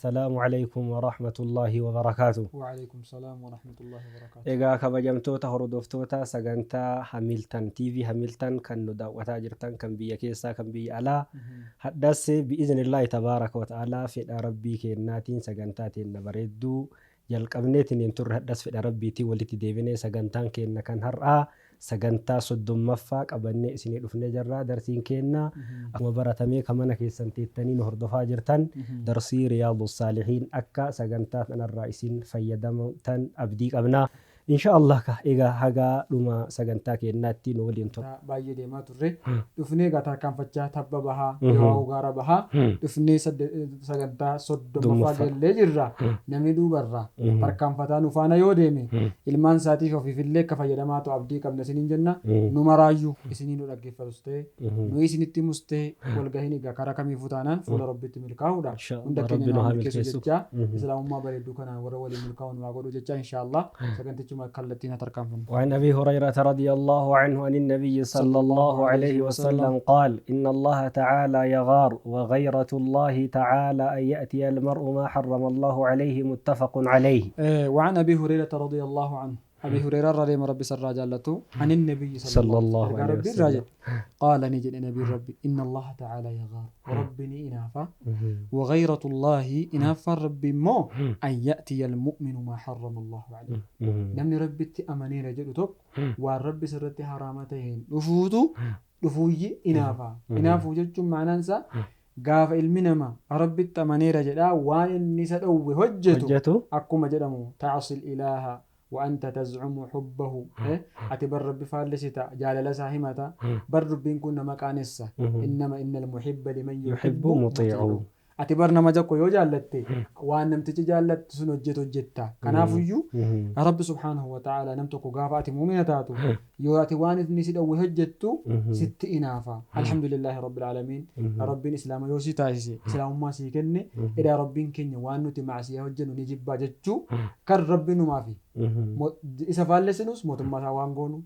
Assalaamu Aleykum Warahmatullaahi Wabarakaatuh. Wa'aleykum salaam warahmatullahi wabarakaatuh. Egaa kabajamtoota hordoftoota sagantaa Hamiltan TV Hamiltan kan nu daawwataa jirtan kan biyya keessaa kan biyya alaa hadhas bi'iznillaahi tabaaraka wa ta'aalaa fedha rabbii keennaatiin sagantaa teenna bareedduu jalqabneetiin hin turre hadhas fedha rabbiitiin walitti deebinee sagantaan keenna kan har'aa Sagantaa 30ffaa qabannee isinii dhufnee jirra. Darsiin keenna akkuma baratamee ka mana keessan teettanii nu hordofaa jirtan darsii Riyaadus Saalihiin akka sagantaa tanarraa isin fayyadamtan abdii qabna. Insha Allah ka egaa haga dhuma sagantaa keennaatti nu waliin tura. Baay'ee deemaa turre. Dhufnee egaa tarkaanfachaa tabba bahaa, yoo'aa gaara bahaa dhufnee sagantaa 30ffaa geellee jirra. Namni duubarraa tarkaanfataa nu faana yoo deeme ilmaan isaatiif ofiifillee akka fayyadamaa ta'u abdii qabna isiniin jenna. Nu maraayyuu isinii nu dhaggeeffatus ta'e nuyi isinitti himus ta'e walgahiin egaa karaa kamiifuu taanaan fuula Rabbiitti milkaa'uudha. Insha Hunda Allah keenya Rabbi nu nu haa haa milkeessu milkeessu. jechaa Islaamummaa bareedduu kanaan warra waliin milkaa'u nu haa godhu jechaa insha Allah sagantichuma kallattiin haa tarkaanfannu. وعن أبي هريرة رضي الله عنه عن النبي صلى الله عليه وسلم قال إن الله تعالى يغار وغيرة الله تعالى أن يأتي المرء ما حرم الله عليه متفق عليه. وعن أبي هريرة رضي الله عنه أبي هريرة رضي الله ربي سر جالته عن النبي صلى صلى الله الله عليه عليه ربي وسلم. راجل قال نجد نبي ربي إن الله تعالى يغار وربي إنافا وغيرة الله إنافا ربي مو أن يأتي المؤمن ما حرم الله عليه namni rabbitti amaneera jedhu tokko waan rabbi sirratti haraama taheen dhufuutu dhufuuyyi inaafa. Inaafuu jechuun maanaan isaa gaafa ilmi namaa rabbitti amaneera jedhaa waan inni isa dhowwe hojjetu hojjetu akkuma jedhamu ta'asil ilaaha wa anta tazcumu hubbahu ati bar rabbi faallesita jaalala isaa himata bar dubbiin kun nama qaanessa innama innal muhibba liman yuhibbu yuhibbu mutiicu mutiicu ati bar nama tokko yoo jaallatte waan namtichi jaallattu sun hojjetu hojjetta kanaafuyyuu rabbi subhaanahu wa ta'ala nam tokko gaafa ati muumina taatu yoo ati waan inni si dhowwe hojjettu sitti inaafa alhamdulillahi rabbil aalamiin rabbiin islaama yoo si taasise islaamummaa sii kenne edaa rabbiin keenya waan nuti maasiyaa hojjennu ni jibbaa jechuu kan rabbi numaafi isa faallessinus mootummaa isaa waan goonu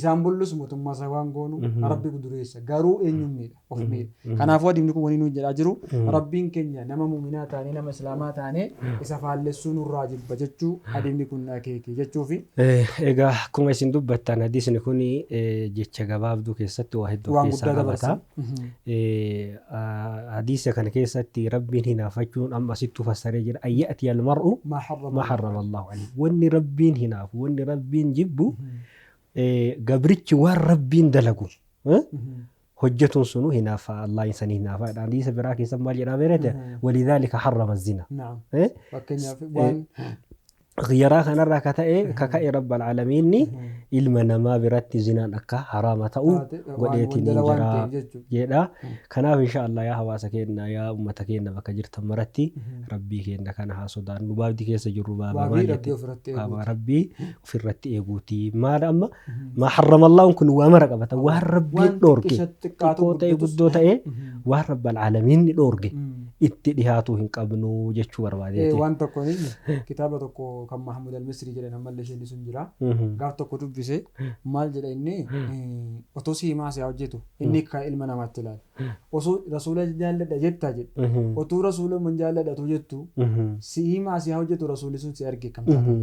isaan bullus mootummaa isaa waan goonu rabbi dureessa garuu eenyuun miidha of miidha kanaafuu adiimni kun wani nuyi jedhaa jiru rabbiin keenya nama muuminaa taanee nama islaamaa taanee isa faallessuu nurraa jibba jechuu adiimni kun akeeke jechuufi. Egaa akkuma isin dubbattan hadiisni kun jecha gabaabduu keessatti waa hedduu of Waan keessaa guddaa qabata. dabarsa. Hadiisa kana keessatti rabbiin hinaafachuun amma asittuu fassaree jira. An ya'tiya al-mar'u Maa harrama maa harrama Allahu alayhi. Wanni rabbiin hinaafu, wanni rabbiin jibbu gabrichi waan rabbiin dalagu hojjetuun sunu hinaafa Allah sanii hinaafa. Hadiisa biraa keessa maal jedhaa beerete? Walidhaalika harrama zina. Naam. Fakkeenyaaf waan Ghiyyaraa kanarraa ka ta'e ka ka'e Rabbal Aalamiinni ilma namaa biratti zinaan akka haraama ta'u Taate, waan godheetiin wanjala waan jira ta'eef jechuudha. jedha. Kanaaf insha Allah yaa hawaasa keenya yaa ummata keenya bakka jirtan maratti Rabbii keenya kana haa sodaannu. Baabdi keessa jirru baaba Baabii maal Rabbii jette? ofirratti Baaba eeguuti. Rabbii ofirratti eeguuti. Maal amma maa harramallahu kun waa mara qabata. Waan Rabbiin Waan dhoorge xiqqisha xiqqaatu xiqqoo ta'e guddatus. guddoo ta'e waan Rabbal Aalamiinni dhoorge itti dhihaatuu hin qabnu jechuu barbaadeeti. Waan tokko ni kitaaba tokko kan Mahmud Al-Misri jedhan ammallee isheen sun jira. Gaaf tokko dubbise maal jedha inni otoo si himaa si hojjetu inni akka ilma namaatti ilaala. Osoo rasuula jaalladha jettaa jedhe. Otuu rasuula mun jaalladha otoo jettu si himaa si hojjetu rasuulli sun si arge kam taata.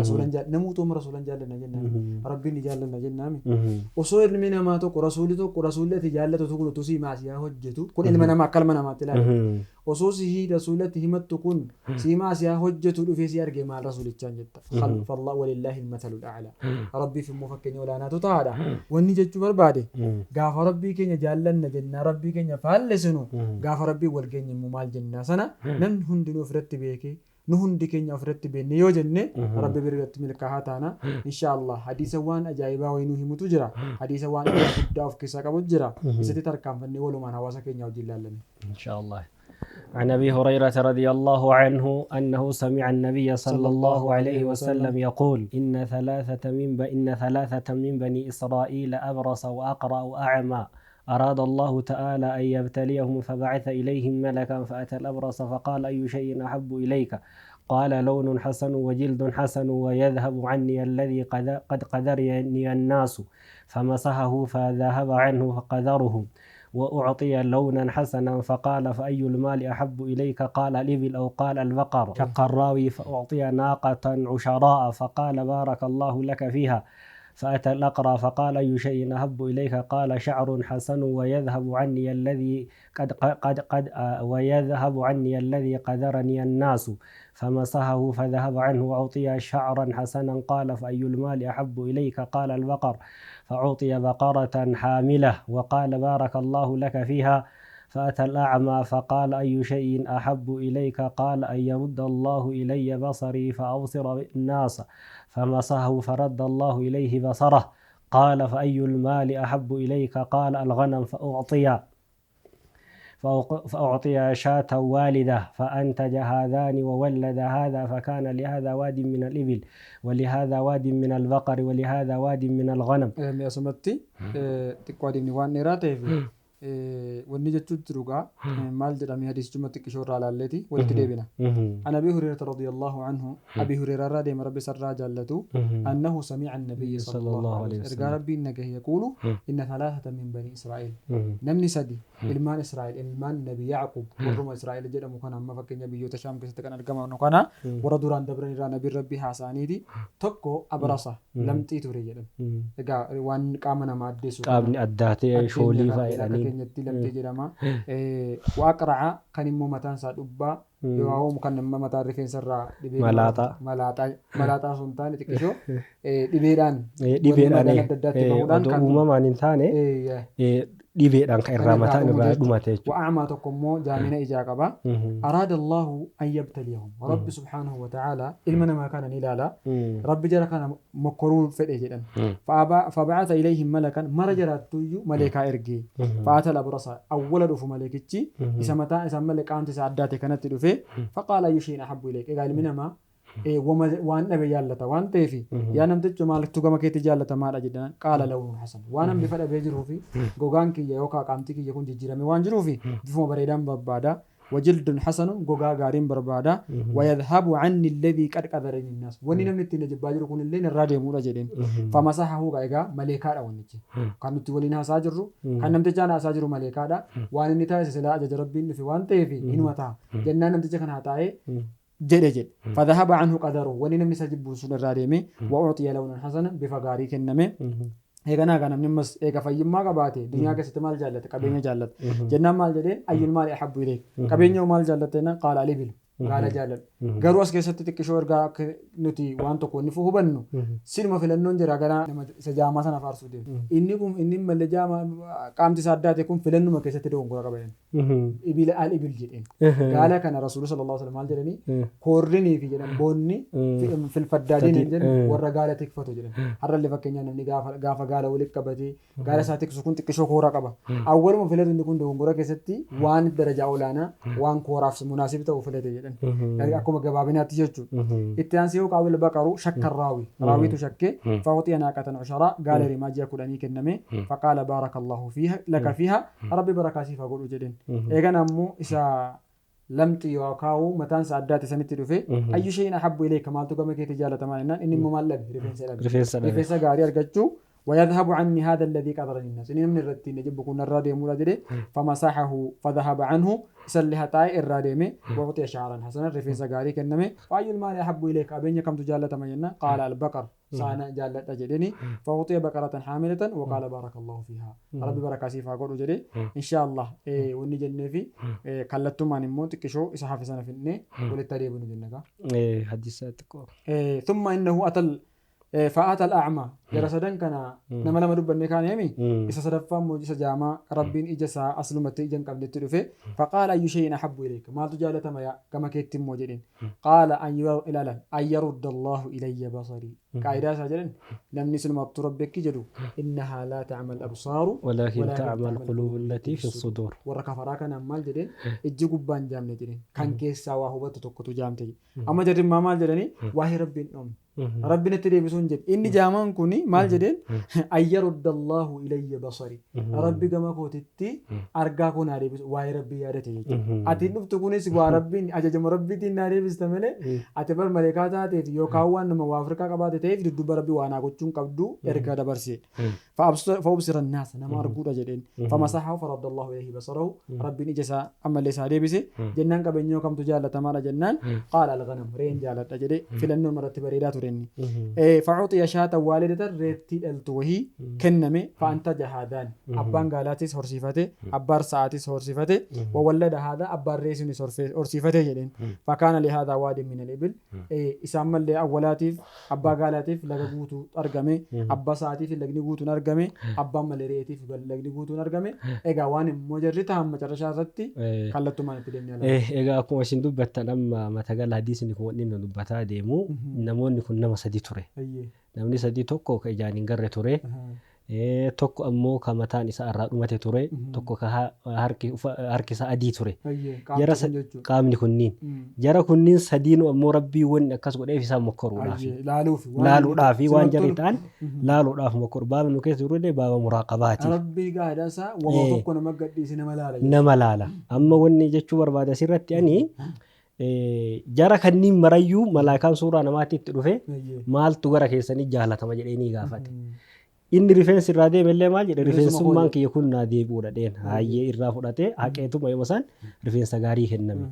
Rasuulan jaalladha namuu otoo rasuulan jaalladha jennaan rabbiin ni jaalladha jennaami. Osoo ilmi namaa tokko rasuulli tokko rasuulli ati jaallatu kun otoo si himaa si hojjetu kun ilma namaa akka ilma namaatti ilaala. Osoo si rasuulatti himattu kun si himaa si hojjetu dhufee si arge maal rasuulichaan jetta. Khalfallah walillaahi almathalul a'laa. Rabbiif immoo fakkeenya olaanaatu ta'aadha. Wanni jechuu barbaade gaafa rabbii keenya jaallanna jennaa rabbii keenya faallesinu gaafa rabbii wal geenye immoo maal jennaa sana namni hundinuu ofirratti beekee nu hundi keenya ofirratti beekne yoo jenne rabbi biratti milkaa'aa taana insha Allah. Hadiisa waan ajaa'ibaa wayinuu himutu jira. Hadiisa waan guddaa of keessaa qabu jira. Isatti tarkaanfannee walumaan hawaasa keenya wajjin laallame. إن شاء الله. عن أبي هريرة رضي الله عنه أنه سمع النبي صلى الله عليه وسلم يقول إن ثلاثة من بني إسرائيل أبرص وأقرأ وأعمى أراد الله تعالى أن يبتليهم فبعث إليهم ملكا فأتى الأبرص فقال أي شيء أحب إليك؟ قال لون حسن وجلد حسن ويذهب عني الذي قد قدرني الناس فمسحه فذهب عنه فقدره. وأعطي لونا حسنا فقال فأي المال أحب إليك؟ قال الإبل أو قال البقر. شق الراوي فأعطي ناقة عشراء فقال بارك الله لك فيها. فأتى الأقرع فقال أي شيء أحب إليك؟ قال شعر حسن ويذهب عني الذي قد قد قد ويذهب عني الذي قدرني الناس. فمسحه فذهب عنه وأعطي شعرا حسنا. قال فأي المال أحب إليك؟ قال البقر. فأعطي بقرة حاملة وقال بارك الله لك فيها. فأتى الأعمى فقال أي شيء أحب إليك؟ قال أن يرد الله إلي بصري فأبصر الناس. فمسحه فرد الله إليه بصره. قال فأي المال أحب إليك؟ قال الغنم. فأعطي شاة والدة فأنتج هذان وولد هذا، فكان لهذا واد من الإبل ولهذا واد من البقر ولهذا واد من الغنم. Asumatti xiqqoo adeemni waan dheeraa ta'eef wanni jechuutti dhugaa maal jedhamee hadiisichuma xiqqishoo irraa ilaalleeti walitti deebina. عن أبي هريرة رضي الله عنه أبي هريرة رضي ربي سرى جلته أنه سمع النبي صلى الله عليه وسلم إرجع ربي إنك يقول إن ثلاثة من بني إسرائيل نمني سدي إلمان إسرائيل إلمان نبي يعقوب ورما إسرائيل جد مكان أما فكين نبي يوتشام كست كان الجماعة نكنا وردوران دبرني را نبي ربي حساني دي تكو أبرصة لم تيتوري جدا إرجع وان كامنا ما أديسو qaamni addaa ta'e shoolii fa'a jedhanii keenyatti lamtee jedhama. Waaqra'a kan immoo mataan isaa dhubbaa yoo kan nama mataa rifeensa irraa dhibee malaaxaa sun taane xiqqishoo dhibeedhaan dhibeedhaan adda addaatti bahuudhaan odoo uumamaan hin taane dhibeedhaan kan irraa mataan irraa dhumate jechuudha. Wa'amaa tokko immoo jaamina ijaa qaba. Araada Allahu an yabtaliyahum. Rabbi subhaanahu wa ta'ala ilma namaa kana ni ilaala. Rabbi jara kana mokkoruu fedhe jedhan. Fabacata ilayhim malakan mara jiraattuyyuu maleekaa ergee. Fa'ata labrasa awwala dhufu maleekichi isa mataa isa malee qaamti isaa addaate kanatti dhufe faqaala ayyu shay'in ahabbu ilayk. Egaa ilmi namaa waan dhabe jaallata waan ta'eef yaa namtichi maaltu gama keetti jaallatamaadha jedhan qaala lawnuun hasan waan an bifa dhabee jiruufi gogaan kiyya yookaan qaamti kiyya kun jijjiirame waan jiruufi bifuma bareedaan barbaada wajildun hasanun gogaa gaariin barbaada wayadhabu anni alladhii qad qadarani innaas wanni namni ittiin jibbaa jiru kun illee irraa deemuudha jedheen famasahahu egaa maleekaadha wannichi kan nuti waliin haasaa jirru kan namtichaan haasaa jiru maleekaadha waan inni taasise silaa ajaja rabbiin dhufe waan ta'eef inuma ta'a jennaan namticha kana haa taa'ee jedhe jedhe fadhahaba anhu qadaru wanni namni isa jibbu sun irraa deeme wa uctiya lawnan hasanan bifa gaarii kenname. Eeganaa kan namni ammas eega fayyummaa qabaate duniyaa keessatti maal jaallate qabeenya jaallate jennaan maal jedheen ayyul maali ahabbu ilayk qabeenya maal jaallatte jennaan qaala al-ibil gaala jaalladhu. Garuu as keessatti xiqqishoo ergaa akka nuti waan tokko inni hubannu sinuma filannoon jira gara nama isa jaamaa sana faarsuu deemu. Inni kun inni malee jaamaa qaamti isaa addaate kun filannuma keessatti dogongora qaba jedhan. Ibila al ibil jedheen. Gaala kana Rasuulli sallallahu alaihi wasallam maal jedhanii koorrinii fi jedhan boonni filfaddaadiin hin jedhan warra gaala tikfatu jedhan. Har'allee fakkeenyaaf namni gaafa gaala walitti qabatee gaala isaa tiksu kun xiqqishoo kooraa qaba. Awwaluma filatu inni kun dogongora keessatti waan darajaa olaanaa waan kooraaf munaasib ta'u filate jedhan. Akkuma gabaabinaatti jechuudha. Itti aansee yoo qaawwil baqaru shakkan raawi. Raawiitu shakkee fa'uxiya naaqatan cusharaa gaala rimaa ji'a 10 kenname faqaala baarakallahu fiiha laka fiiha rabbi barakaa siif haa godhu jedheen. Eegan ammoo isa lamxi yookaan mataan isaa addaate sanitti dhufe ayyu shay'in ahabbu ilayka maaltu gama keetti jaalatamaa jennaan inni immoo maal dhabe rifeensa dhabe. Rifeensa gaarii argachuu ويذهب عني هذا الذي قدرني الناس إني من الرتين نجيب كنا الرادي مولا فمسحه فذهب عنه سلها تاي الراديمي وأعطي شعرا حسنا رفين سجاري كنمي وأي المال أحب إليك أبين كم تجالة مينا قال البقر سانا جالة جدني فأعطي بقرة حاملة وقال بارك الله فيها ربي بركة سيفا قول جدي إن شاء الله إيه وني جنة في إيه كلتو ما نموت كشو إسحاف سنة في الني وللتريب نجنك إيه حديثاتكم إيه ثم إنه أتى فأتى الأعمى جرسدن كان نما لما دبني كان يمي إذا صدفة موجس جامع ربين إجسا أسلمت إجن قبل تلفه فقال أي شيء أحب إليك ما تجالة ما كما كتم موجدين قال أن أن يرد الله إلي بصري كايدا سجلن لم نسلم ربك جدو إنها لا تعمل الأبصار ولكن تعمل القلوب التي في الصدور وركفراك نمال جدين إجي قبان جامن جدين كان كيسا وهو تتوكتو جامتي أما جدين ما مال جدني واهي ربين أم Rabbi natti deebisuu hin jedhe. Inni jaamaan kuni maal jedheen? Ayyarudallahu ilayya basari. Rabbi gama kootitti argaa koo naa deebisu waa'ee Rabbii yaadate jechuudha. Ati dhuftu kunis waa Rabbiin ajajama Rabbiitiin naa deebista malee ati bar maleekaa taateef yookaan waan nama waa Afrikaa qabaate ta'eef dudduuba Rabbii waa naa gochuun qabdu ergaa dabarse. Fa'ubsira naasa nama arguudha jedheen. Famasaxahu faraddallahu ilayhi basarahu. Rabbiin ija isaa ammallee isaa deebise. Jennaan qabeenyoo kamtu jaallatamaadha jennaan qaala al-ghanam re'een jaaladha jedhee filannoo irratti bareedaa ture inni. Facuxiya shaatan waalidatan reettii dhaltu wahii kenname fa'antaja haadaan abbaan gaalaatis horsiifate abbaan sa'aatis horsiifate wawallada haadaa abbaan reesunis horsiifate jedheen. Fakaana lihaadaa waadin min al-ibil isaan mallee awwalaatiif abbaa gaalaatiif laga guutuu argame abbaa sa'aatiif lagni guutuun argame abbaan malee re'eetiif lagni guutuun argame. Egaa waan immoo jarri ta'an macarrashaa irratti kallattumaan itti deemnee ilaalla. Egaa akkuma isin dubbattan amma matagala hadiisni kun wanni inni dubbataa deemu namoonni kun nama sadi ture. Namni sadi tokko ka ijaan hin garre ture. Tokko ammoo ka mataan isaa irraa dhumate ture. Tokko ka harki isaa adii ture. Jara qaamni kunniin. Jara kunniin sadiinuu ammoo Rabbii wanni akkas godheef isaan mokkoruudhaaf. Laaluudhaaf waan jarri ta'an laaluudhaaf mokkoru. Baabni nu keessa jirullee baaba muraaqabaati. Rabbii gaadha isaa wama tokko nama gadhiise nama laala. Nama laala. Amma wanni jechuu barbaada asirratti ani jara kanniin marayyuu malaakaan suuraa namaatti itti dhufe maaltu gara keessanii jaalatama jedhee ni gaafate. Inni rifeensi irraa deemellee maal jedhe rifeensummaan kiyya kun naa deebi'uudha dheen hayyee irraa fudhatee haqeetuma yoo isaan rifeensa gaarii kenname.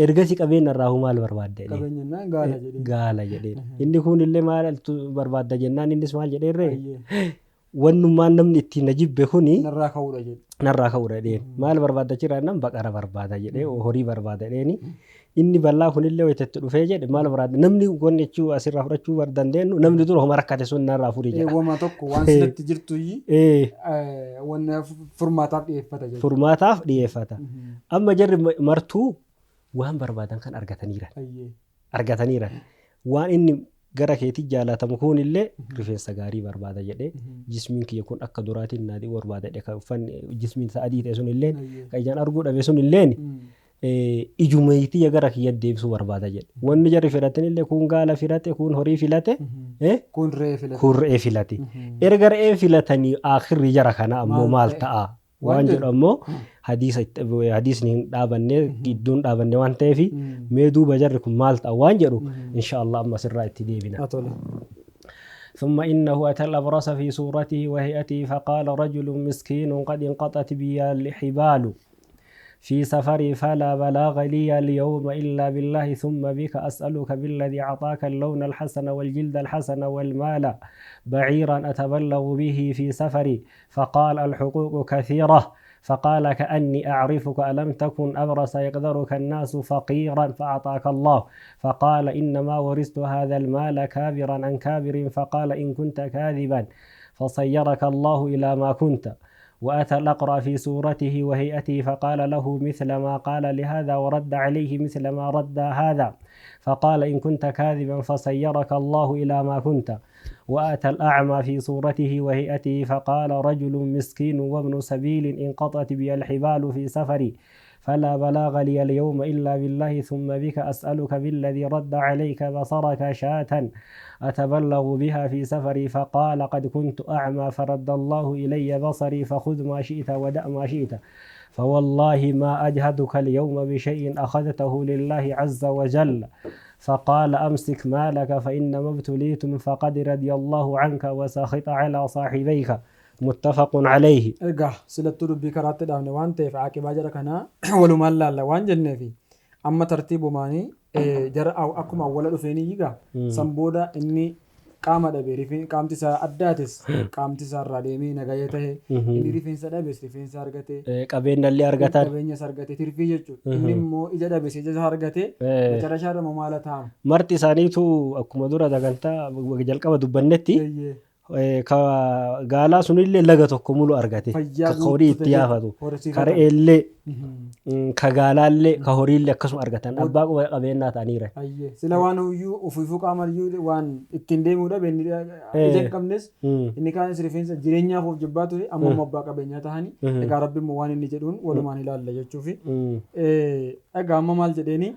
Ergasii qabeenya irraa hoo maal barbaadda jedhee gaala jedheen. Inni kunillee maal barbaadda jennaan innis maal jedheerree wannummaan namni ittiin na jibbe kuni narraa ka'uudha jedhe. Narraa ka'uudha jedheen. Maal barbaadda jira jennaan baqara barbaada jedhee horii barbaada jedheeni. Inni bal'aa kunillee wayita itti dhufee jedhe maal barbaada namni wanni jechuu asirraa fudhachuu dandeenyu namni dura homa rakkate sun narraa furii jedha. Wama tokko waan sirriitti jirtu wanna furmaataaf dhiyeeffata jechuudha. Furmaataaf dhiyeeffata. Amma jarri martuu waan barbaadan kan argataniira. Argataniira. Waan inni gara keetii jaalatamu kunillee rifeensa gaarii barbaada jedhee jismiin kiyya kun akka duraatiin naadii barbaada jedhee kan uffanni jismiin isaa adii ta'e sunillee kan ijaan arguu dhabe sunilleen ijumeetii gara kiyya deebisuu barbaada jedhe. Wanni jarri filatanillee kun gaala filate kun horii filate kun re'ee filate. Kun re'ee filate. Erga re'ee filatanii akhirri jara kana ammoo maal ta'a? Waan jedhu ammoo hadiisni hin dhaabanne gidduun dhaabanne waan ta'eef mee duuba jarri kun maal ta'a waan jedhu inshaallah amma asirraa itti deebina. ثم إنه أتى الأبرص في صورته وهيئته فقال رجل مسكين قد انقطعت بي الحبال في سفري فلا بلاغ لي اليوم إلا بالله ثم بك أسألك بالذي أعطاك اللون الحسن والجلد الحسن والمال بعيرا أتبلغ به في سفري فقال الحقوق كثيرة فقال كأني أعرفك ألم تكن أبرص يقدرك الناس فقيرا فأعطاك الله فقال إنما ورثت هذا المال كابرا عن كابر فقال إن كنت كاذبا فصيرك الله إلى ما كنت وأتى الأقرع في صورته وهيئته فقال له مثل ما قال لهذا ورد عليه مثل ما رد هذا فقال إن كنت كاذبا فصيرك الله إلى ما كنت وأتى الأعمى في صورته وهيئته فقال رجل مسكين وابن سبيل انقطعت بي الحبال في سفري فلا بلاغ لي اليوم إلا بالله ثم بك أسألك بالذي رد عليك بصرك شاة أتبلغ بها في سفري فقال قد كنت أعمى فرد الله إلي بصري فخذ ما شئت ودع ما شئت فوالله ما أجهدك اليوم بشيء أخذته لله عز وجل فقال أمسك مالك فإنما ابتليتم فقد رضي الله عنك وسخط على صاحبيك متفق عليه. Egaa silattuu dubbii karaatti dhaabne waan ta'eef aaqibaa jara kanaa walumaan laalla waan jenneefi amma tartiibumaanii jara akkuma awwala dhufeenii egaa san booda inni qaama dhabe qaamti isaa addaates qaamti isaa irraa deemee nagaya tahe inni rifeensa dhabes rifeensa argate qabeenyallee argatan qabeenyas argate tirfii jechuudha inni immoo ija dhabes ija isaa argate macarashaa irra maala ta'ama. Marti isaaniitu akkuma dura sagantaa jalqaba dubbannetti gaalaa sunillee laga tokko mulu argate ka horii itti yaafatu ka re'eellee ka gaalaallee ka horiillee akkasuma argatan abbaa quba qabeenyaa ta'aniira. Sila waan iyyuu ofiifuu qaama iyyuu waan ittiin deemuu dhabe inni ija hin qabnes inni kaanis rifeensa jireenyaaf of jibbaa ture amma immoo abbaa qabeenyaa ta'anii egaa rabbi immoo waan inni jedhuun walumaan ilaalla jechuufi. Egaa amma maal jedheeni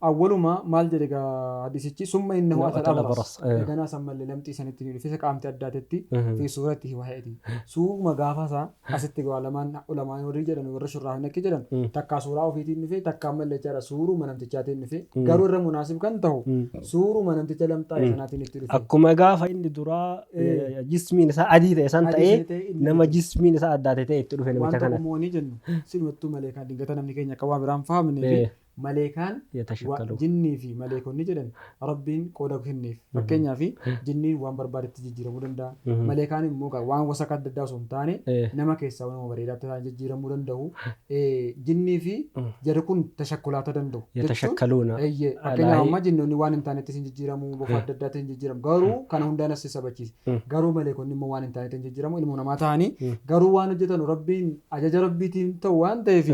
Awwaluma maal jedhe gaa hadisichi summa innahu Atal atal abras. abras. Eeganaa sammallee lamxii sanitti ni dhufe isa qaamti addaatetti fi suuratti waa'eeti. Suuruma gaafa isaa asitti gaa lamaan ulamaan warri jedhan warra shurraa hin akki jedhan takkaa suuraa ofiitiin dhufe takkaa ammallee jechaadha suuruma namtichaatiin dhufe garuu irra munaasib kan ta'u suuruma namticha lamxaa'e sanaatiin itti dhufe. Akkuma gaafa inni duraa jismiin isaa adii ta'e san Adii ta'ee sana ta'e inni nama jismiin isaa addaate ta'e itti dhufe waan namicha tokko kana. immoo ni jennu silumattuu maleekaan dingata namni keenya akka waa biraan fahamnee fi maleekaan Yatashakkalu. Jinnii fi maleekonni jedhan rabbiin qooda kenneef. Fakkeenyaaf jinniin waan barbaadetti jijjiiramuu danda'a. Maleekaan immoo waan gosa adda addaa osoo hin taane nama keessaa waan bareedaatti ta'an jijjiiramuu danda'u. Jinnii fi jarri kun tashakkulaata danda'u. Yatashakkaluuna. Eeyyee fakkeenyaaf amma jinnoonni waan hin taanetti hin jijjiiramu bofa adda addaatti hin jijjiiramu garuu kana hundaan as sabachiise. Garuu maleekonni immoo waan hin taanetti hin jijjiiramu ilmoo namaa ta'anii garuu waan hojjetan rabbiin ajaja rabbiitiin ta'u waan ta'eef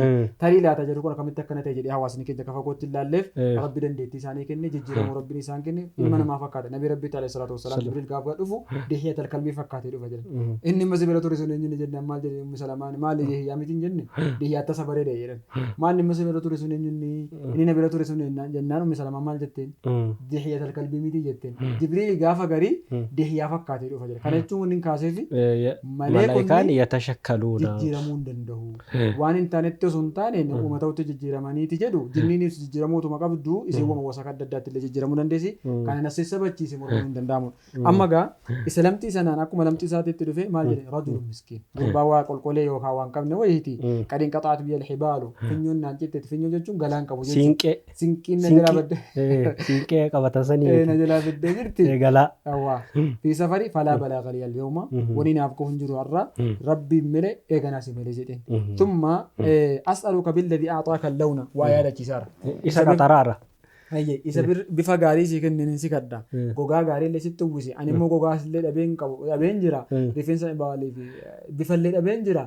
tarii laata jarri kun akkamitti akkana ta'e jedhee hawaasni keenya kafa kootti ilaalleef rabbi dandeettii isaanii kenne jijjiiramuu rabbiin isaan kenne ilma namaa fakkaata. Nabi rabbi alayhi salaatu wassalaam Jibriil gaafa dhufu dihiyat alkalbii fakkaatee dhufa jedhan. Inni imma sibira ture sun eenyuun jennaan maal jedhe ummi salamaan maal dihiyaa miti hin jenne dihiyaa tasa bareeda jedhan. Maal inni sibira ture sun eenyuun inni na bira ture sun jennaan ummi salamaan maal jetteen dihiyat alkalbii miti jetteen. Jibriil gaafa garii dihiyaa fakkaatee dhufa jedha. Kana jechuun wanni hin kaaseefi Malaayikaan yatashakkaluuna. Jijjiiramuu hin danda'u. Waan hin taanetti osoo hin taane uummata ta'utti jijjiiramaniiti jedhu jinniinis jijjiiramootuma qabdu isin wama gosa adda addaatti illee jijjiiramuu dandeessi. Kana nasee sabachiise mormuun hin danda'amu. Amma gaa isa lamxii sanaan akkuma lamxii isaatiitti dhufe maal jedhe rajulun miskiin. Gurbaa waa qolqolee yookaan waan qabne wayiiti. Qadiin qaxaatu biyya hibaalu finyoon naan jetteeti finyoo jechuun galaan qabu jechuudha. Siinqee. Sinqiin na jalaa badde. Siinqee qabatan sanii. Na jalaa baddee jirti. Galaa. Awwaa. Fi safari falaa balaa galii al-yawma wani naaf qofa hin jiru har'a rabbiin mele eeganaa si mele jedheen. Tumma as'aluka billadhi a'taaka al-lawna waa yaadachiisaara. Isa qaxaraara. Isa bifa gaarii si kenneen si kadha. Gogaa gaarii illee sitti uwwise. Ani immoo gogaa illee dhabeen qabu dhabeen jira. Rifeensa baalee fi bifa illee dhabeen jira.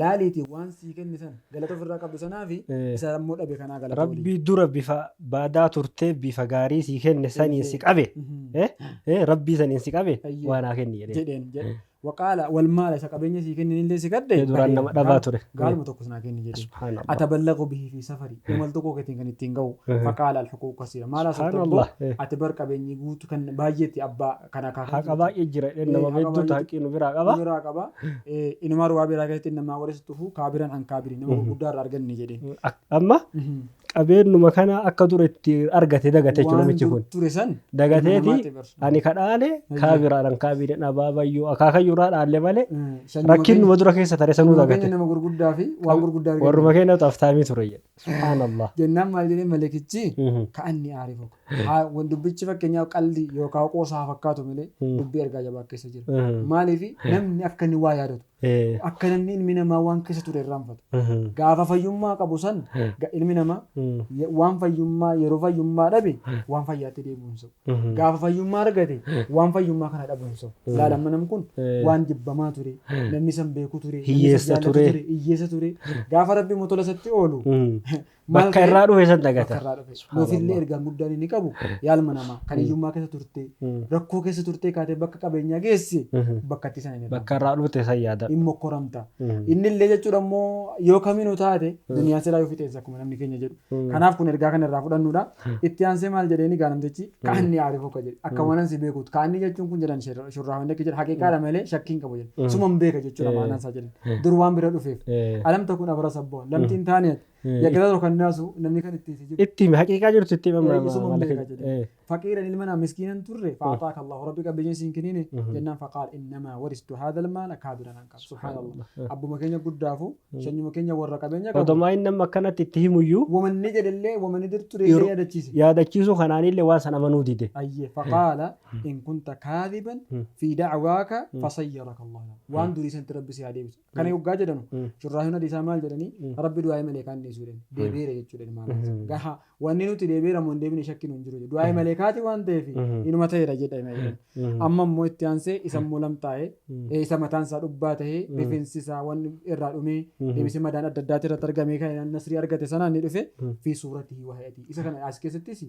Laaliitii waan sii kenne sana galata ofirraa qabdu sanaa fi isa immoo dhabe kanaa galata olii. Rabbii dura bifa baadaa turtee bifa gaarii sii kenne saniin si qabe. Rabbii saniin si qabe waan haa kenni jedheen. Jedheen jedhe. Waqaala wal maala isa qabeenya sii kennin illee si kadde. Duraan nama dhabaa ture. Gaaluma tokko sinaa kenni jedheen. Ataballaqu bihi fi safari. Imal tokko keetiin kan ittiin ga'u. Faqaala al-huquuq kasiira. Maala Subhaanallah. Ati bar qabeenyi guutu kan baay'eetti abbaa kan akaakuu. Haqa baay'ee jira. Nama hedduutu haqii nu biraa qaba. Nu biraa qaba. Inuma ruwaa biraa keessatti namaa walitti kaabiran an kaabiri nama gurguddaa irraa arganne jedheen. Amma qabeenyuma kana akka dura itti argate dagate jechuudha namichi kun. Ture san. Dagateeti ani kadhaale kaabiraadhaan kaabiriin abaabayyuu akaakayyuu irraa dhaalle malee rakkinuma dura keessa tare sanuu dagate. Nama gurguddaa fi waan gurguddaa argate. Warruma keenyatu aftaamii ture jedhe. Subhaanallah. Jennaan maal jedhee malekichi ka'anni aarifu. Dubbichi fakkeenyaaf qalli yookaan qoosaa fakkaatu malee dubbii ergaa jabaa keessa jira. Maaliif namni akka inni waa yaadatu. Akka namni ilmi namaa waan keessa ture irraanfatu. Gaafa fayyummaa qabu san ilmi namaa waan fayyummaa yeroo fayyummaa dhabe waan fayyaatti deebi'uun sa'u. Gaafa fayyummaa argate waan fayyummaa kana dhabuun sa'u. Laalamma namni kun waan jibbamaa ture, namni san beeku ture, hiyyeessa ture, hiyyeessa ture. Gaafa rabbi motola isatti oolu bakka irraa dhufe san dagata. Bakka irraa dhufe. Nuufillee ergaan guddaan inni qabu yaalma namaa kan hiyyummaa keessa turte, rakkoo keessa turte kaatee bakka qabeenyaa geesse bakka itti sana hin Bakka irraa dhufte san yaada. Hin mokkoramta. Inni illee jechuudha immoo yoo kamiinuu taate duniyaan silaa yoo fixeensa akkuma namni keenya jedhu. Kanaaf kun ergaa kana irraa fudhannudha. Itti aansee maal jedheeni gaa namtichi kaanni aarifu akka jedhe akka waan si beekuut kaanni jechuun kun jedhan shurraa hundi akka jedhan haqiiqaadha malee shakkii hin qabu jedhan. Suma hin beeka jechuudha maanaan isaa jedhan. Dur waan bira dhufeef. Alamta kun abara sabboo lamti hin taaneet. Yakkataa tokko kan naasu namni kan ittiin si jiru. Itti hime haqiiqaa jirtu itti hime. Suma hin beeka jedhe. Faqiiran ilma naa miskiinan turre fa'ataaka Allahu rabbi qabeenya siin kennine jennaan faqaal innamaa waristu haadha almaala kaabiran an qabu. Subhaanallah. Abbuma keenya guddaafu shanyuma keenya warra qabeenya qabu. Odomaa inni amma akkanatti itti himuyyuu. Wamanni jedhellee wamanni dur ture illee yaadachiise. Yaadachiisuu kanaanillee waan san amanuu dide. Ayyee faqaala in kunta kaadiban fi dacwaaka fasayyaraka Allah. Waan durii sanatti rabbi si haa deebisu. Kana yoggaa jedhanu shurraahiin hadiisaa maal jedhanii rabbi du'aa malee kan dhiisuu jedhan deebiira jechuudha maal. Gaha wanni nuti deebiira moo hin deebine shakkiin hin jiru. Du'aa malee kaati waan ta'eef inuma ta'eera jedhama. Amma immoo itti aansee isa immoo lamxaa'ee isa mataan isaa dhubbaa ta'ee rifeensi isaa waan irraa dhumee deebisee madaan adda addaati irratti argamee kan nasrii argate sanaan ni dhufe fi suurati waa'eeti. Isa kana as keessattis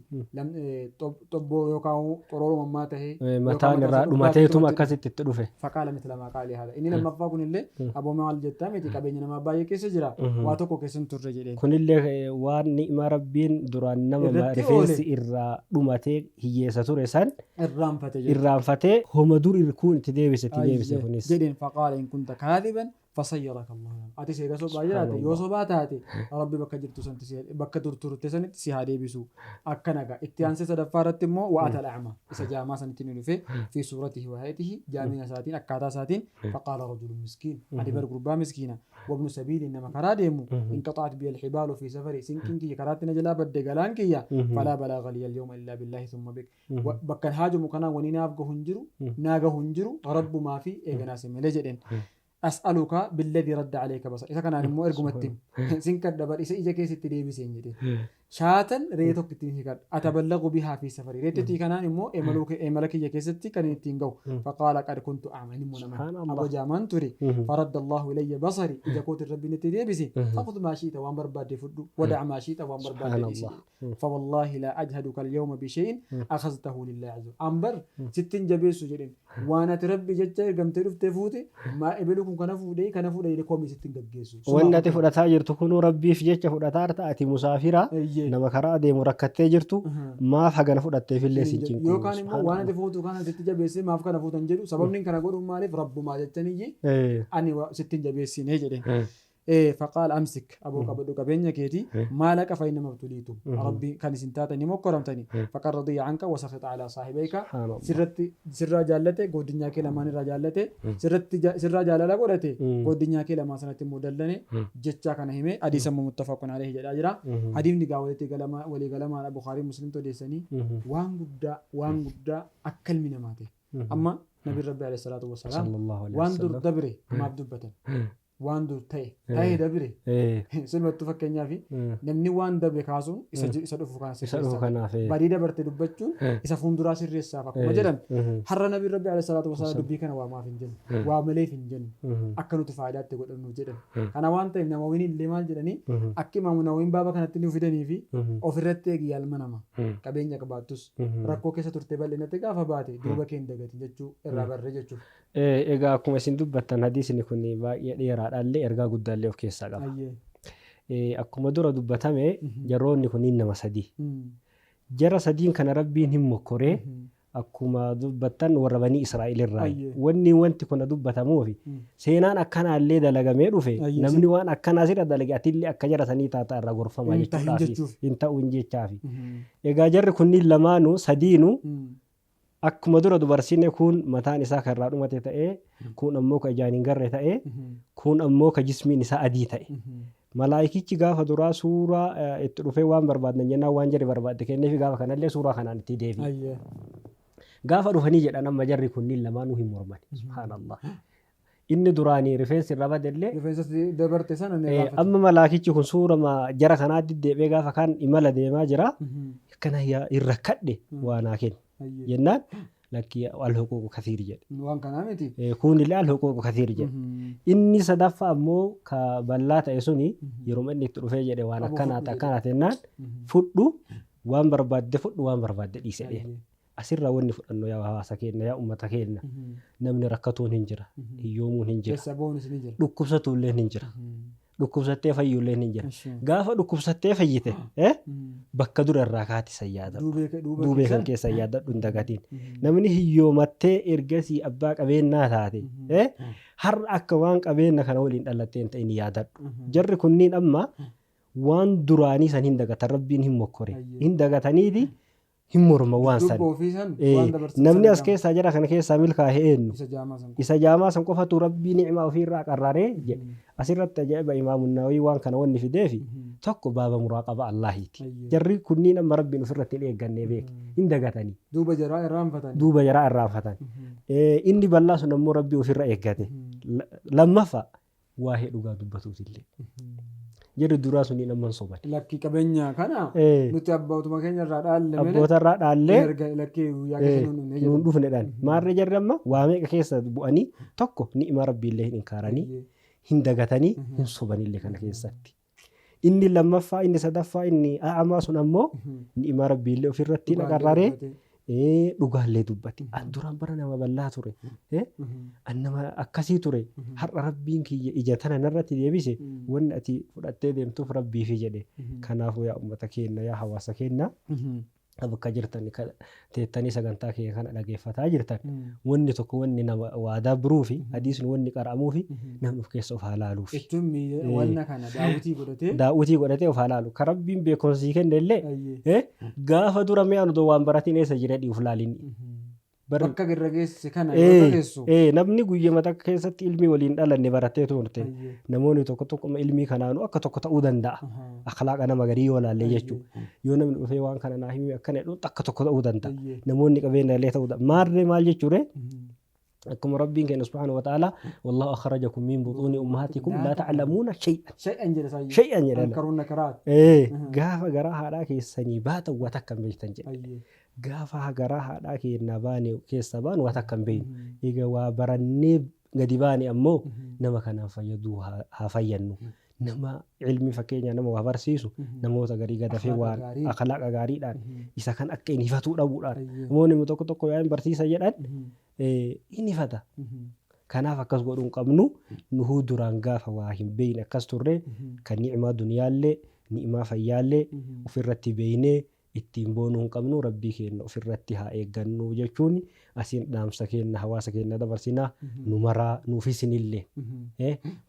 xobboo yookaan xoroorummaa ta'ee mataan irraa dhumateetuma akkasitti itti dhufe. Faqaala miti lamaa qaalii haala. Inni lammaffaa kunillee aboo maal jettaa miti qabeenya namaa baay'ee keessa jira waa tokko keessa hin turre jedheen. jedheen. Kunillee waan ni'ima Rabbiin duraan nama Irratti rifeensi oole. Irraa dhumatee hiyyeessa ture san irraanfate jedhe. Irraanfatee homa dur irkuun itti deebise kunis. Jedheen. Faqaala in kunta kaadhiban fasayyaraka Allah. Ati seega sobaa jiraate, yoo sobaa taate Rabbi bakka jirtu santi bakka dur turte sanitti si haa deebisu. Akkana gaa itti aansee sadaffaa irratti immoo wa'ata al'ama isa jaamaa sanitti ni dhufe fi suuratihi wa hayatihi, jaamina isaatiin, akkaataa isaatiin. Faqaala rajulun miskiin, ani bar gurbaa miskiina, wabnu sabiili, nama karaa deemu, inqaxaat biya alxibaalu fi safari, sinqiin kiyya karaatti na jalaa badde, galaan kiyya, falaa balaaga liya alyawma illaa billaahi thumma bik. Bakkan haajamu kanaan wani naaf gahu hin jiru, naa gahu hin jiru, rabbumaa fi eeganaa si malee jedheen. As'aluka billadhi radda alayka basar, isa kanaan immoo ergumatti sin kadha bar isa ija keessatti deebiseen jedheen. Shaatan re'ee tokko ittiin hiikadha. Ataballagu bihaa fi safari. Reettitii kanaan immoo imala kiyya keessatti kan ittiin gahu. Faqaala qad kuntu a'ma, inni immoo nama. Subhaanallah. Aboo jaamaan ture. Faradda Allahu ilayya basari, ija kootiin Rabbiin itti deebise. Fakhudh maa shi'ta, waan barbaadde fudhu. Wada'a maa shi'ta, waan barbaadde dhiisi. Subhaanallah. فوالله لا أجهدك اليوم بشيء أخذته لله عز وجل. Ambar sittin jabeessu jedheen. Waan ati Rabbi jecha ergamtee dhuftee fuute maa ebelu kun kana fuudhee kana fuudhee jedhee komii sittin gaggeessu. Wanni ati fudhataa jirtu kunuu Rabbiif jecha fudhataa jirta, ati musaafira nama karaa deemu rakkattee jirtu, maaf hagana fudhatteefillee sin cinqu. Yookaan immoo waan ati fuutu kana sitti jabeessee maaf kana fuutan jedhu, sababni kana godhuun maaliif Rabbumaa jechaniyyi ani sittin jabeessinee jedheen. Faqaal amsik, aboo qabadhu qabeenya keeti, maalaqa fayyina mabtuliitu, Rabbi kan isin taatan ni mokkoramtani, faqad radiya anka wasakita alaa saahibayka. Subhaanallah. Sirratti sirraa jaallate, godinyaa kee lamaan irraa jaallate, sirratti sirraa jaalala godhate, godinyaa kee lamaan sanatti immoo dallane jechaa kana hime. Hadiisa immoo muttafaqun alayhi jedhaa jira. Hadiifni gaa walitti galama walii galamaadha, Bukhaarii Muslimtu odeessanii. Waan guddaa, waan guddaa akka ilmi namaa ta'e amma Nabiin Rabbi alayhi salaatu wasalaam Sallallahu alaihi waan dur wasallam. dabre maaf dubbatan? Waan dur ta'e ta'ee dabre. Silumattuu fakkeenyaaf namni waan dabre kaasuun isa dhufu kana Isa dhufu sirreessaaf. kanaaf. Badii dabarte dubbachuun isa fuulduraa sirreessaaf akkuma jedhan, har'a Nabiin Rabbi alayhi salaatu wasalaam dubbii kana waa maaf hin jennu, waa maleef hin jennu, akka nuti faayidaatti godhannu jedhan. Kana waan ta'eef Nawawiin illee maal jedhanii, akka Imaamu Nawawiin baaba kanatti nu fidanii fi ofirratti eegi yaalma nama qabeenya qabaattus rakkoo keessa turte bal'inatti gaafa baate duuba kee hin dagatin jechuu irraa barree jechuudha. Egaa akkuma isin dubbattan hadiisni kun baay'ee dheeraadhaallee ergaa guddaallee of keessaa qaba. Akkuma dura dubbatame jarroonni kunniin nama sadii. Jara sadiin kana Rabbiin hin mokkoree, akkuma dubbattan warra Banii Israa'el irraa. Wanni wanti kuna dubbatamuufi seenaan akkanaallee dalagamee dhufe, namni waan akkanaa sirra dalage atillee akka jara sanii taata irraa gorfama Hin tahin jechuudhaafi. jechuuf. Hin ta'uun jechaafi. Egaa jarri kunniin lamaanuu sadiinuu akkuma dura dubarsine, kun mataan isaa kan irraa dhumate ta'ee, kun ammoo ka ijaan hin garre ta'ee, kun ammoo ka jismiin isaa adii ta'e. Malaayikichi gaafa duraa suuraa itti dhufee waan barbaadan jennaan waan jarri barbaadde kenneefi, gaafa kanallee suuraa kanaan itti deebi'e. Gaafa dhufanii jedhan amma jarri kunniin lamaanuu hin morman. Subhaanallah. Inni duraanii rifeensi irra badellee Rifeensa dabarte sana ni irraanfate. Amma malaakichi kun suura jara kanaatti deebi'ee gaafa kaan imala deemaa jira. Akkana yaa hin rakkadhe waa naa kenni. Jennaan lakki al-huquuqu kathiir jedhe. Waan kanaa miti. Kunillee al-huquuqu kathiir jedhe. Inni sadaffaa ammoo ka bal'aa ta'e suni yeroo inni itti dhufee jedhe waan Aboo akkanaa fudhu. Akkanaa jennaan fudhu, waan barbaadde fudhu, waan barbaadde dhiise jedhe. Asirraa wanni fudhannu, yaa hawaasa keenya, yaa uummata keenya, namni rakkatuun hin jira, hiyyoomuun hin jira, Keessa ba'uunis ni jira. Dhukkubsatuullee hin jira, dhukkubsattee fayyuullee hin jira. Gaafa dhukkubsattee fayyite bakka dura irraa kaati san yaadadhu. Duubee Duubee kan keessa yaadadhu hin dagatiin. Namni hiyyoomattee ergasii abbaa qabeenyaa taate har'a akka waan qabeenya kana waliin dhalattee hin ta'in yaadadhu. Jarri kunniin amma waan duraanii san hin dagatan, Rabbiin hin mokkore. Hin dagataniiti hin morma waan san. Dubba ofii san waan dabarsan Namni san as keessaa jara kana keessaa milkaa'e eenyu? Isa jaamaa san. Isa jaamaa san qofatu Rabbii ni'maa ofiirraa qarraree jedhe. Asirratti ajaa'iba, Imaamu Nawawii waan kana wanni fideefi tokko baaba muraaqaba Allaahiiti. Jarri kunniin amma Rabbiin ofirratti hin eeggannee beeke. Hin dagatanii. Duuba jaraa irraanfatan. Duuba jaraa irraanfatan. Inni bal'aa sun ammoo Rabbii ofirra eeggate. Lammaffaa waa'ee dhugaa dubbatuutillee. Jarri duraa suniin amma hin soban. Lakki qabeenya kana nuti abbootuma keenya irraa dhaalle malee Abboota irraa dhaallee erga lakkii guyyaa keessa nuun dhufne nuun jedhan. Dhufnedhaan. Maarree jarri amma waa meeqa keessa bu'anii, tokko ni'ima Rabbiillee hin inkaaranii, hin dagatanii, hin sobanillee kana keessatti. Inni lammaffaa, inni sadaffaa, inni a'amaa sun ammoo ni'ima Rabbiillee ofirratti Dhugaallee naqarraree dubbate. Dhugaallee dubbate. An duraan bara nama bal'aa ture. An nama akkasii ture. Har'a Rabbiin kiyya ija tana narratti deebise wanni ati fudhattee deemtuuf Rabbiifi jedhe. Kanaafuu yaa ummata keenna, yaa hawaasa keenna, bakka jirtan teettanii sagantaa keenya kana dhageeffataa jirtan, wanni tokko wanni nama waadaa biruufi hadiisni wanni qara'amuufi namni of keessa of haa laaluufi. Jechuun wanna kana daawwitii godhatee. Daawwitii godhatee of haa laalu. Ka Rabbiin beekumsa sii kenne illee gaafa dura mi'a nu waan baratiin eessa jira dhi'uuf laalini. Bakka irra geesse kana yoo geessu. Namni guyyama takka keessatti ilmii waliin dhalanne barattee turte. Namoonni tokko tokko ilmii kanaanuu akka tokko ta'uu danda'a. Akhlaaqa nama garii yoo laalle jechuudha. Yoo namni dhufee waan kana naa himi akkana jedhu akka tokko ta'uu danda'a. Namoonni qabeenya illee ta'uu danda'a. Maarree maal jechuudha? Akkuma Rabbiin keenya subhaanahu wa ta'ala, wallahu akhrajakum min butuuni ummahatikum laa ta'lamuuna shay'an. Shay'an jedha saayyi. Shay'an jedha. Ankaruun nakaraat. Gaafa garaa haadhaa keessanii baatan waa takka hin beektan jedhe. Gaafa garaa haadhaa keenyaa baane keessa baanu waa takka hin beeknu. Egaa waa barannee gadi baane ammoo nama kanaan fayyaduu haa fayyannu. Nama ilmi fakkeenya nama waa barsiisu namoota garii gadafee waan akhlaaqa gaariidhaan isa kan akka inni hifatuu dhabuudhaan namoonni tokko tokko yoo barsiisa jedhan inni hifata. Kanaaf akkas godhuu hin qabnu. Nuhuu duraan gaafa waa hin beekne akkas turre kan ni'imaa duniyaallee ni'imaa fayyaallee ofirratti beeknee ittiin boonuu hin qabnu. Rabbii keenya ofirratti haa eeggannu jechuun asiin dhaamsa keenya hawaasa keenya dabarsinaa nu maraa nuufis isinillee.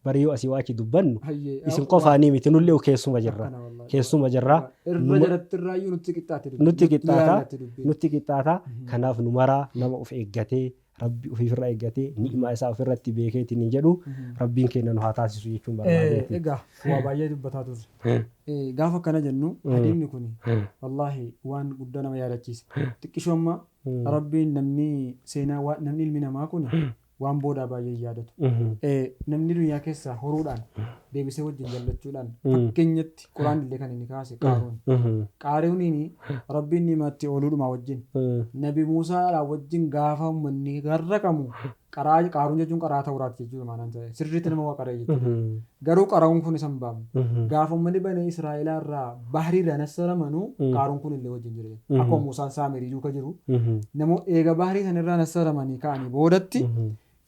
Bari yoo asii waa achi dubbannu isin qofaanii miti, nullee keessuma jirra. Keessuma jirra. Irra jalatti irraayyuu nutti qixxaate. Nutti qixxaata. Nutti qixxaata. Kanaaf nu maraa nama of eeggatee Rabbi ofiirra eeggatee ni'imaa isaa ofirratti beekeetiin hin jedhu Rabbiin keenya nu haa taasisu jechuun barbaadeeti. Egaa waa baay'ee dubbataa turre. Gaafa akkana jennu hadiisni kun wallaahi waan guddaa nama yaadachiisa. Xiqqishoo amma Rabbiin namni seenaa namni ilmi namaa kun waan boodaa baay'ee yaadatu. Namni duniyaa keessaa horuudhaan deebisee wajjin jallachuudhaan fakkeenyatti Quraan illee kan inni kaase Qaaruun. Qaaruuniin Rabbiin ni'maatti ooluudhuma wajjin Nabi Muusaa wajjin gaafa uummanni garraqamu Qaaruun jechuun qaraa Tawraat jechuudha maanaan ta'e sirriitti nama waa qaree jechuudha. Garuu qara'uun kun isa hin baafne. Gaafa uummanni bani Israa'elaa irraa bahrii irraa nassaramanuu Qaaruun kun illee wajjin jira. Akkuma Muusaan Saamirii duuka jiru. Namoo eega bahrii sanirraa nassaramanii ka'anii boodatti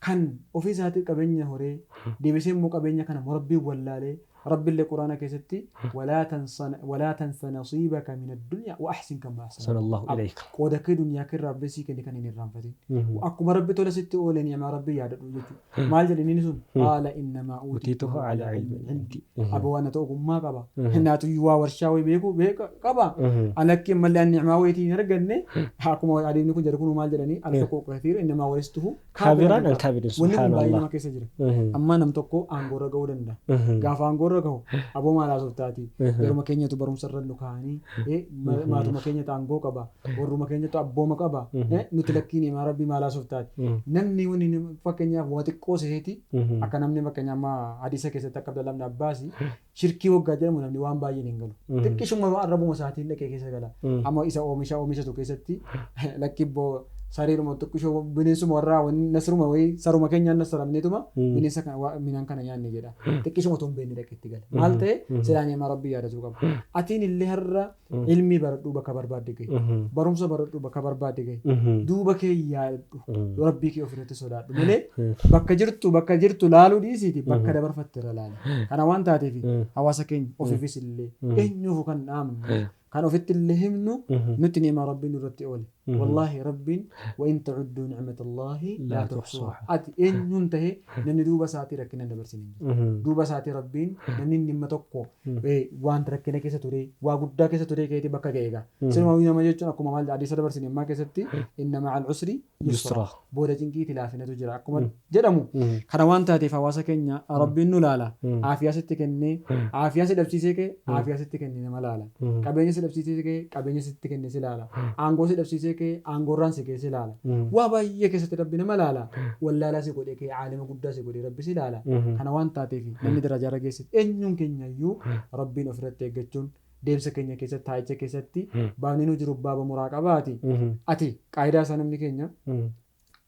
kan ofii isaatii qabeenya horee deebisee immoo qabeenya kana Rabbiin wallaalee Rabbiillee Quraana keessatti walaa tansa nasiibaka min addunyaa wa ahsin kama ahsana Allahu ilayka. Qooda kee duniyaa kee irraa Rabbi sii kenne kan hin irraanfatin. Akkuma Rabbi tola sitti oole ni'maa Rabbi yaadadhu jechuudha. Maal jedhe inni sun? Qaala innamaa uutiituhu alaa ilmin indi. Aba waan ta'u ogummaa qaba. Naatu waa warshaa wayii beeku beeka qaba. Alakki ammallee ni'maa wayiitii hin arganne akkuma adeemni kun jedhu kun maal jedhanii al-huquuqu kathiir innamaa waristuhu Kaabiraan an kaabirin Wanni kun baay'ee nama keessa jira. Amma nam tokko aangoorra gahuu danda'a. Gaafa aangoorra gahu aboo maal haasoftaati? Yeruma keenyatu barumsa irra nu kaa'anii maatuma keenyatu aangoo qaba. Warruma keenyatu abbooma qaba. Nuti lakkiin himaa Rabbii maal haasoftaati? Namni wanni fakkeenyaaf waa xiqqoo seeti akka namni fakkeenyaaf amma hadiisa keessatti akka Abdallah ibn Abbaas shirkii waggaa jedhamu namni waan baay'een hin galu. Xiqqishuma arrabuma isaatiin dhaqee keessa gala. Amma isa oomisha oomishatu keessatti lakki boo sariiruma xiqqishoo bineensuma warraa nasruma wayii saruma keenyaan nasramneetuma bineensa kana midhaan kana nyaanne jedha. Xiqqishuma otoo hin beekne dhaqee itti gala. Maal ta'e silaa ni'maa Rabbii yaadatuu qaba. Atiin illee har'a ilmii baradhuu bakka barbaadde gahi. Barumsa baradhuu bakka barbaadde gahi. Duuba kee yaadadhu. Rabbii kee ofirratti sodaadhu malee bakka jirtu laaluu dhiisiiti bakka dabarfatte irra laali. Kana waan taateef hawaasa keenya ofiifis illee eenyuuf kan dhaamnu kan ofitti illee himnu nuti ni'maa Rabbiin nurratti oole. Wallaahi Rabbiin wa in ta'udduu ni'matallahi laa tuhsuuhaa. Ati eenyuun ta'ee namni duuba isaatii rakkina dabarsine hin jiru. Duuba isaatii Rabbiin namni dhimma tokko waan rakkina keessa ture waa guddaa keessa ture keetii bakka ga'e egaa. Sinumaa nama jechuun akkuma maal hadiisa dabarsine ammaa keessatti inna ma'al usri yusra. Booda cinqiiti laafinatu jira akkuma jedhamu. Kana waan taateef hawaasa keenya Rabbiin nu laala. Aafiyaa sitti kennee aafiyaa si dhabsiisee kee aafiyaa sitti kennee nama laala. Qabeenya si dhabsiisee kee qabeenya sitti kennee si laala. Aangoo si dhabsiisee kee aangoorraan si kee si laala. Waa baay'ee keessatti Rabbi nama laala. Wallaalaa si godhee kee aalima guddaa si godhee Rabbi si laala. Kana waan taateef namni darajaa irra geesse eenyuun keenya iyyuu Rabbiin ofirratti eeggachuun deemsa keenya keessatti taa'icha keessatti baabni nu jiru baaba muraa qabaati. Ati qaayidaa isaa namni keenya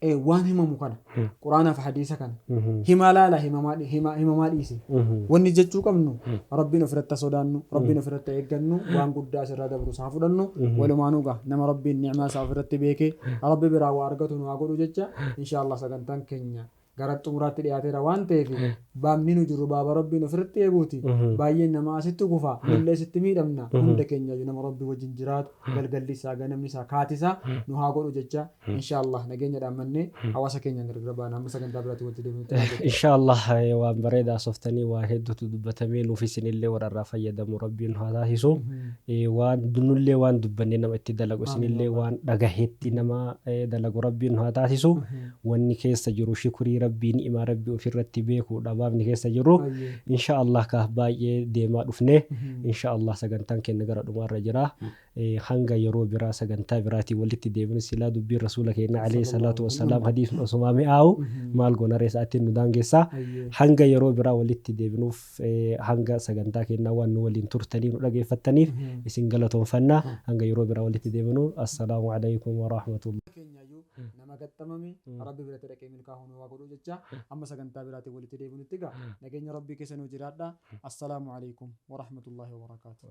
Waan himamu kana quraanaaf hadiisa kana himaa laala himamaa dhiise. Wanni jechuu qabnu rabbiin ofirratti sodaannu, rabbiin ofirratti eeggannu, waan guddaa asirraa dabru isaa fudhannu. Walumaanuu gaa nama rabbiin ni'maa isaa ofirratti beekee rabbi biraa waa argatu nu haa godhu jecha inshaallah sagantaan keenya gara xumuraatti dhiyaateera waan ta'eef baabni nu jiru baaba rabbiin ofirratti eeguuti. Baay'een nama asitti kufa, nullee asitti miidhamna. Hunda keenya iyyuu nama rabbi wajjin jiraatu galgalli isaa ganamni isaa kaati isaa nu haa godhu jecha inshaallah nageenya dhaammannee hawaasa keenyaan gargar baana amma sagantaa biraatti walitti deebinutti. Inshaallah waan bareedaa softanii waan hedduutu dubbatamee nuuf isinillee warra irraa fayyadamu rabbiin haa taasisu. Waan nullee waan dubbannee nama itti dalagu isinillee waan dhagahetti nama dalagu rabbiin haa taasisu. Wanni keessa jiru shukrii rabbii ni'imaa rabbii ofirratti beekuudha baabni keessa jiru. Inshaallah kaaf baay'ee deemaa dhufne inshaallah sagantaan keenya gara dhumaarra jira. Hanga yeroo biraa sagantaa biraatiin walitti deebinu silaa dubbiin rasuula keenya alayhi salaatu wassalaam hadiisni osumaa mi'aawu maal goona ree sa'aatiin nu daangessaa. Hanga yeroo biraa walitti deebinuuf hanga sagantaa keenyaa waan nu waliin turtanii nu dhageeffattaniif isin galatoonfannaa. Hanga yeroo biraa walitti deebinu assalaamu alaykum wa rahmatullah. Keenyayyuu nama gaxxamame rabbi biratti dhaqee milkaa'uu nu waa godhu jecha amma sagantaa biraatiin walitti deebinutti gaa nageenya rabbii keessa nu jiraadha. Assalaamu alaykum wa rahmatullahi wa barakaatuh.